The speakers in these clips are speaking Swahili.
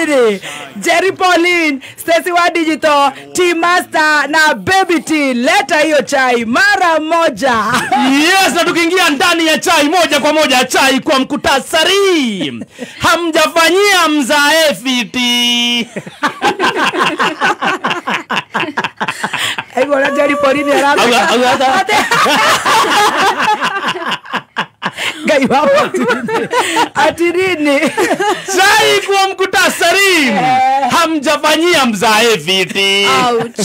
Atiriri, Jerry Pauline, Stacy wa Digital, T Master na Baby T, leta hiyo chai mara moja. Yes, na tukiingia ndani ya chai moja kwa moja, chai kwa mkutasari. Hamjafanyia mzae fiti. Aigo na Jerry Pauline haraka. Ngai wapo atirini. Chai kwa mkutasari. Hamjafanyia mzae fiti. Ouch.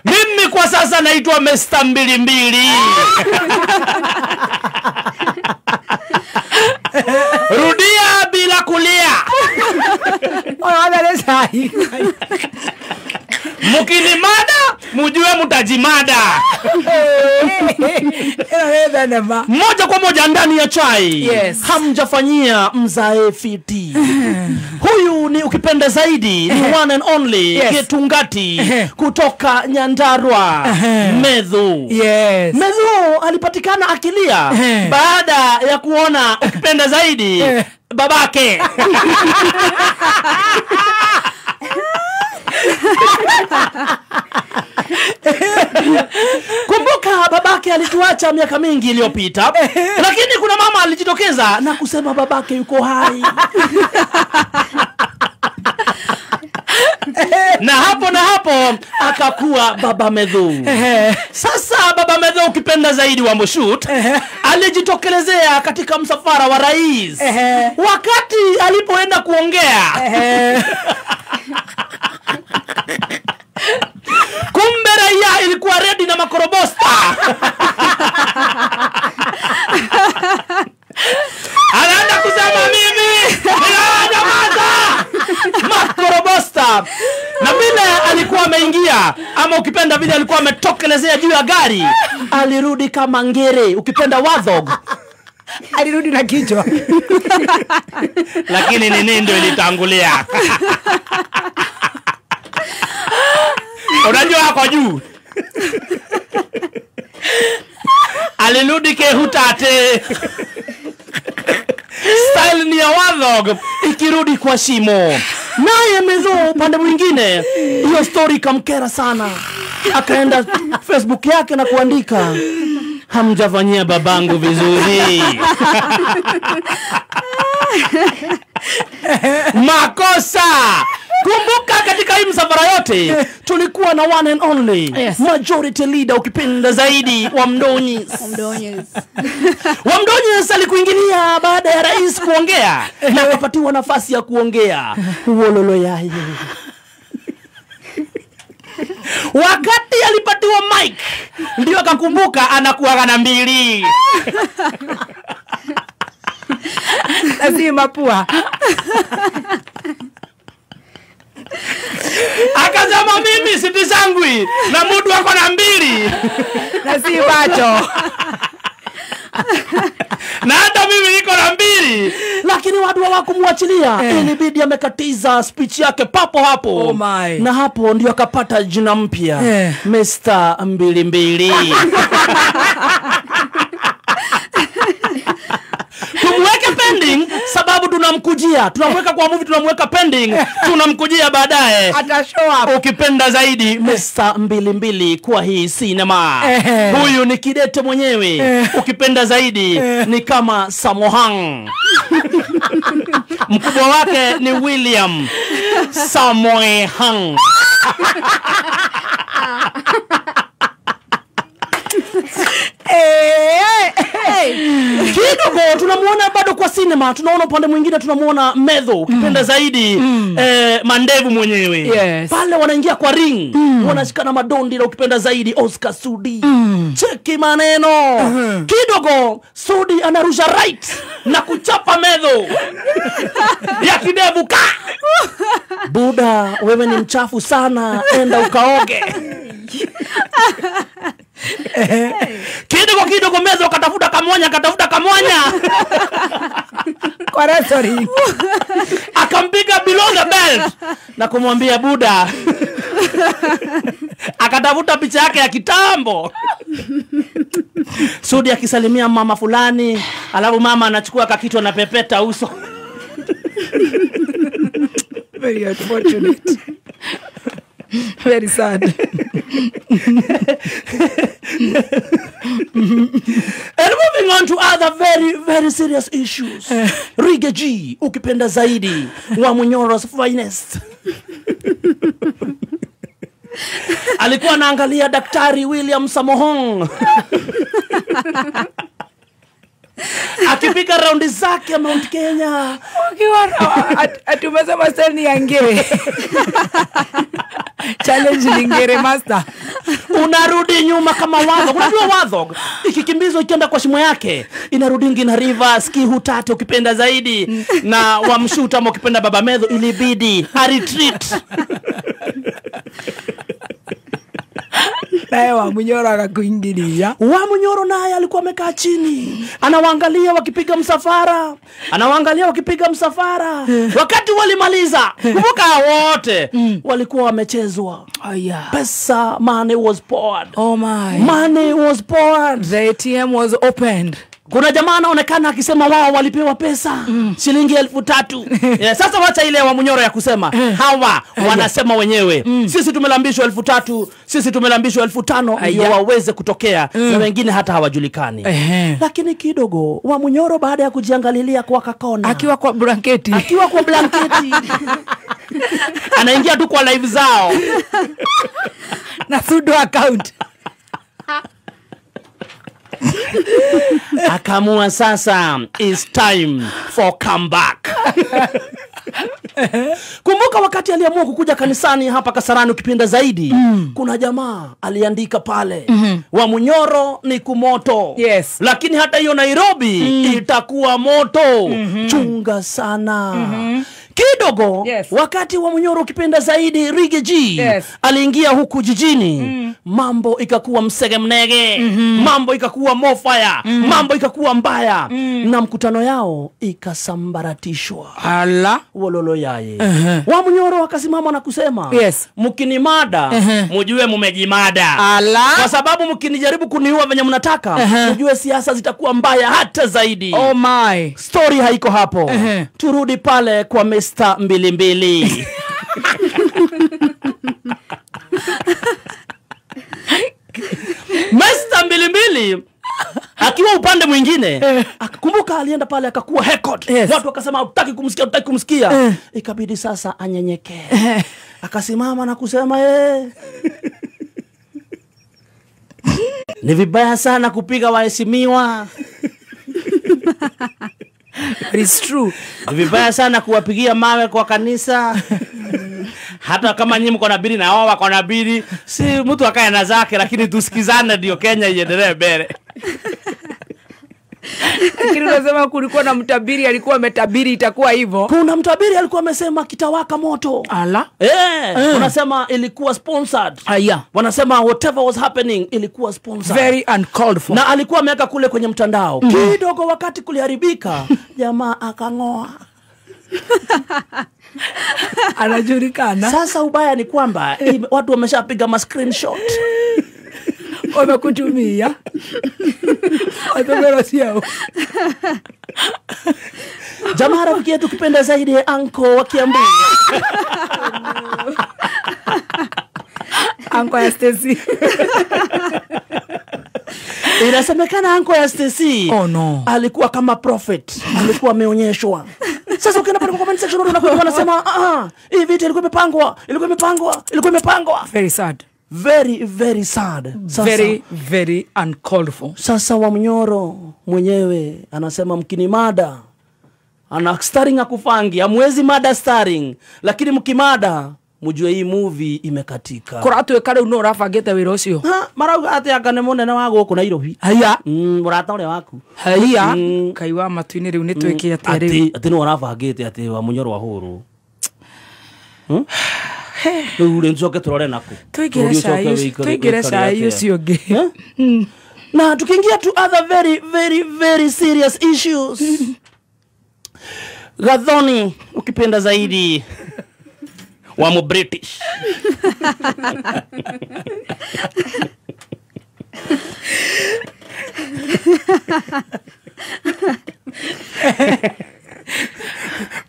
Mimi kwa sasa naitwa Mr. 22. Rudia bila kulia. Mukinimada, mujue mutajimada. Moja kwa moja ndani ya chai. Yes. Hamjafanyia mzae fiti. Huyu ni ukipenda zaidi, ni one and only, Yes. Getungati kutoka Nyandarua, Medhu. Yes. Medhu alipatikana akilia baada ya kuona ukipenda zaidi babake. Kumbuka babake alituacha miaka mingi iliyopita, lakini kuna mama alijitokeza na kusema babake yuko hai. Na hapo akakuwa baba Medhu. Sasa baba Medhu ukipenda zaidi wa Moshut alijitokelezea katika msafara wa rais. Wakati alipoenda kuongea, kumbe raia ilikuwa ready na makorobosta. Anaenda kusema mimi ninawajamaa makorobosta. Na vile alikuwa ameingia, ama ukipenda vile alikuwa ametokelezea juu ya gari, alirudi kama ngere, ukipenda warthog. Alirudi na kichwa. Lakini nini ndio ilitangulia. Unajua kwa juu. Alirudi kehutate. Style ni ya warthog ikirudi kwa shimo. Naye Medhu upande mwingine, hiyo story ikamkera sana. Akaenda Facebook yake na kuandika, hamjafanyia babangu vizuri. Makosa. Kumbuka katika hii msafara yote tulikuwa na one and only, Yes. majority leader ukipenda zaidi wa Mdonyes. Wa Mdonyes alikuingilia baada ya rais kuongea na akapatiwa nafasi ya kuongea. Wololo yaye. Wakati alipatiwa mic ndio akakumbuka anakuwa na mbili. Lazima pua. Akasema mimi sitishangwi na mudu wako na mbili. Na si macho. Na hata mimi niko na mbili. Lakini watu hawakumuachilia. Ilibidi amekatiza speech yake papo hapo. Oh my. Na hapo ndio akapata jina mpya, Mr. 22. Tumweke pending sababu tunamkujia. Tunamweka kwa movie, tunamweka pending, tunamkujia baadaye. Ata show up. Ukipenda zaidi Mr. 22 kwa hii cinema. Huyu ni kidete mwenyewe. Ukipenda zaidi ni kama Samohang. Mkubwa wake ni William Samohang. Kidogo tunamuona bado kwa cinema, tunaona upande mwingine tunamuona Medhu ukipenda zaidi Mandevu mwenyewe. Yes. Pale wanaingia kwa ring, wanashikana madondi na ukipenda zaidi Oscar Sudi. Cheki maneno. Kidogo Sudi anarusha right na kuchapa Medhu ya kidevu ka. Buda, wewe ni mchafu sana, enda ukaoge. Kidogo kidogo Medhu akatafuta kamwanya, akatafuta kamwanya. Kwa wrestling. Akampiga below the belt na kumwambia Buda. Akatafuta picha yake ya kitambo. Sudi akisalimia mama fulani, alafu mama anachukua kakitu anapepeta uso. Very unfortunate. Very sad. And moving on to other very, very serious issues. Riggy G, ukipenda zaidi, wa Munyoro's finest. Alikuwa anaangalia Daktari William Samohong akipiga raundi zake Mount Kenya. Atumesema sasa ni angere. Challenge ni ngere master. Unarudi nyuma kama wadhog. Unajua wadhog ikikimbizwa ikienda kwa shimo yake inarudi na rivers kihutate ukipenda zaidi na wamshuta ama ukipenda Baba Medho, ilibidi a retreat. Naye Wamunyoro akakuingilia. Wamunyoro naye alikuwa amekaa chini, anawaangalia wakipiga msafara, anawaangalia wakipiga msafara. Wakati walimaliza, kumbuka wote walikuwa wamechezwa. Oh, yeah. Pesa, money was poured. Oh my. Money was poured. The ATM was opened. Kuna jamaa anaonekana akisema wao walipewa pesa shilingi 3,000. Yeah, sasa wacha ile Wamunyoro ya kusema hawa wanasema wenyewe sisi tumelambishwa 3,000, sisi tumelambishwa 5,000 ndio waweze kutokea na wengine hata hawajulikani. Lakini kidogo Wamunyoro baada ya kujiangalilia kwa kakona, akiwa kwa blanketi, akiwa kwa blanketi anaingia tu kwa live zao na pseudo account. Akamua sasa it's time for comeback. Kumbuka wakati aliamua kukuja kanisani hapa Kasarani ukipenda zaidi, kuna jamaa aliandika pale Wamunyoro ni kumoto. Yes. Lakini hata hiyo Nairobi itakuwa moto. Chunga sana. Kidogo yes. Wakati Wamunyoro ukipenda zaidi Riggy G yes. aliingia huku jijini, mambo ikakuwa msege mnege, mambo ikakuwa mofaya, mambo ikakuwa mbaya, na mkutano yao ikasambaratishwa. Ala wololo yaye. Wamunyoro akasimama na kusema yes. Mkinimada mujue mumejimada. Ala, kwa sababu mkinijaribu kuniua venye mnataka, mujue siasa zitakuwa mbaya hata zaidi. Oh my. Story haiko hapo. Turudi pale kwa Mr. 22. Mr. 22 akiwa upande mwingine, akakumbuka alienda pale akakuwa record. Yes. Watu wakasema hutaki kumsikia, hutaki kumsikia. Ikabidi sasa anyenyekee. Akasimama na kusema ni vibaya sana kupiga waheshimiwa. It's true. Ni vibaya sana kuwapigia mawe kwa kanisa. Hata kama nyinyi mko na bili na wao wako na bili, si mtu akae na zake, lakini tusikizane ndio Kenya iendelee mbele. Lakini unasema kulikuwa na mtabiri alikuwa ametabiri itakuwa hivyo. Kuna mtabiri alikuwa amesema kitawaka moto. Ala. Wanasema ilikuwa sponsored. Aya. Wanasema whatever was happening ilikuwa sponsored. Very uncalled for. Na alikuwa ameweka kule kwenye mtandao. Kidogo wakati kuliharibika, jamaa akangoa. Anajulikana. Sasa ubaya ni kwamba watu wameshapiga ma screenshot. Wamekutumia. Watomera siao. Jamaa rafiki yetu kipenda zaidi anko wa Kiambu. Anko ya Stacy. Inasemekana anko ya Stacy. Oh no. Alikuwa kama prophet, alikuwa ameonyeshwa. Sasa ukienda pale kwa comment section unakuwa wanasema hii vita ilikuwa imepangwa, ilikuwa imepangwa, ilikuwa imepangwa. Very sad. Very, very sad. Sasa, very, very uncalled for. Sasa Wamunyoro mwenyewe anasema mkinimada, ana starring akufangi, hamwezi mada starring, lakini mkimada mujue hii movie imekatika. Koratu ekare uno rafagete wira ucio. Ha, marauga ati anga ni munene wa guku Nairobi. Haya. Murata uria waku. Haya. Kaiwa matuini riu ni twike atia riu. Ati ni urabangite ati Wamunyoro wa huru. Rĩu rĩ ncoke turore naku. Tuingire cai ucio ũngĩ. Na tukiingia to other very, very, very serious issues. Gathoni ukipenda zaidi wa mu British.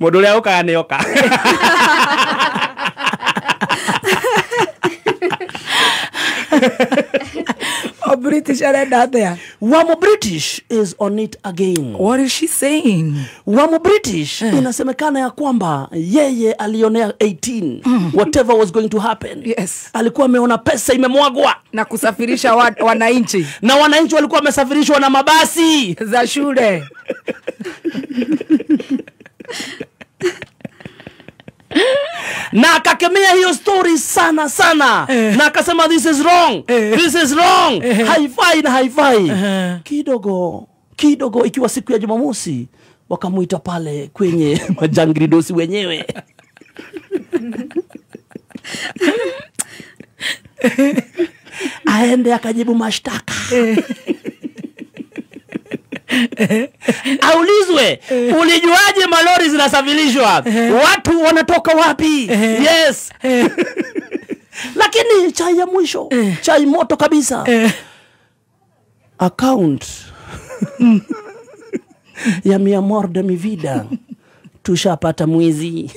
Mundu uria ukaga ni oka. O British arenda atia? Wamo British is on it again. What is she saying? Wamo British inasemekana ya kwamba yeye alionea 18 whatever was going to happen. Yes. Alikuwa ameona pesa imemwagwa na kusafirisha wananchi. Na wananchi walikuwa wamesafirishwa na mabasi za shule. Na akakemea hiyo story sana sana. Na akasema this is wrong. This is wrong. Haifai na haifai. Kidogo kidogo ikiwa siku ya Jumamosi wakamuita pale kwenye majangridosi wenyewe. Aende akajibu mashtaka. Aulizwe, ulijuaje malori zinasafirishwa? Watu wanatoka wapi? Yes. Lakini chai ya mwisho, chai moto kabisa. Account ya mi amor de mi vida tushapata mwizi.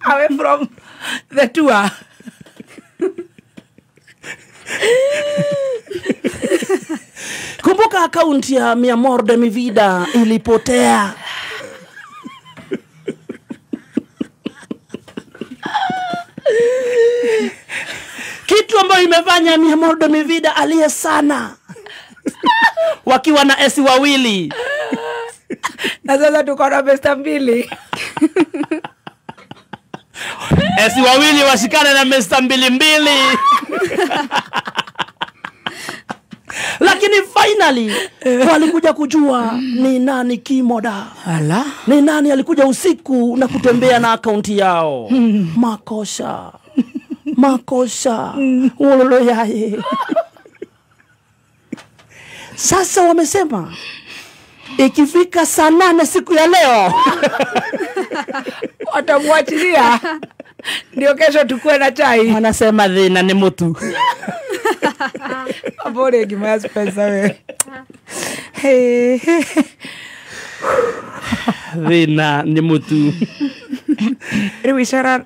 Away from the tour. Kumbuka account ya mi amor de mi vida ilipotea. Kitu ambayo imefanya mi amor de mi vida alie sana. Wakiwa na esi wawili. Na sasa tuko na pesa mbili. Esi wawili washikane na mesta mbili mbili. Lakini finally walikuja kujua ni nani kimoda. Ala. Ni nani alikuja usiku na kutembea na akaunti yao. Makosa. Makosa. Wololo yaye. Sasa wamesema ikifika saa 8 siku ya leo watamwachilia ndio kesho tukue na chai. Wanasema dhina ni mtu. Abore gima pesa we. Hey. Dhina ni mtu. Riu ishara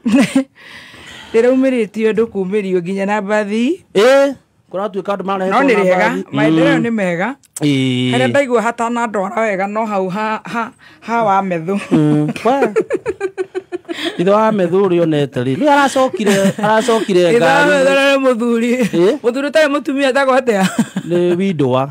ndĩraumĩrĩtio ndũkumĩrio nginya na mbathi. Kũratuĩka andũ marehetwo no na nĩ rĩega, mbathi. Maendeleo nĩ mega. Harĩa ndaigua hatanandwara wega no hau ha wa methu. Ithe wa methu ũrĩa onete rĩ, nĩ aracokire Ithe wa ngari. methu nĩ mũthuri. Mũthuri ũtarĩ mũtumia etagwo atĩa? Nĩ windũa.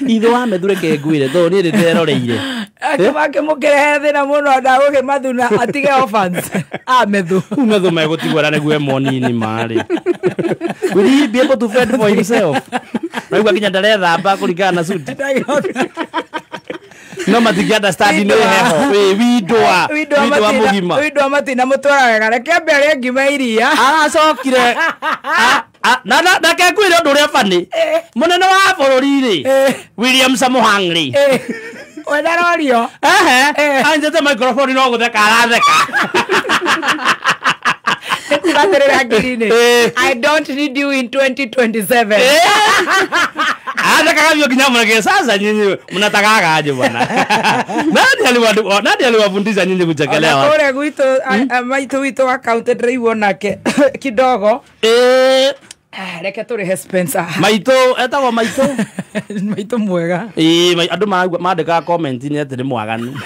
Ithe wa methu reke ngwĩre tondũ niĩ nĩnderoreire. Akĩmũkĩrehe thĩna mũno ndagũkĩmathuna atige orphans. A methu. Rĩu methu megũtigwo na nĩguo e monini marĩ. Will he be able to fend for himself? Naigua nginya ndarethamba kũringana na suti. No matingi understand nĩ heho. Windũa. Windũa mũgima. Windũa matina mũtwara wega. Reke ambe arĩe ngima iria. Aracokire. Na reke ngwĩre ũndũ ũrĩa funny. Mũnene wa bũrũri rĩ, William Samoei rĩ. We ndarorio. Ehe. Anjete microphone no gũtheka aratheka. I don't need you in 2027. Athekaga biũ nginya mũreke sasa nyinyi mnatakaga aje bwana. Nani aliwafundisha nyinyi kuchekelewa? Ona kũrĩa gwitũ maitũ witũ wa county ndĩraigua nake kidogo. Reke tũrĩhe Spencer. Maitũ etagwo maitũ. Maitũ mwega. Andũ mandĩkaga comment-inĩ atĩ nĩ mwaganu.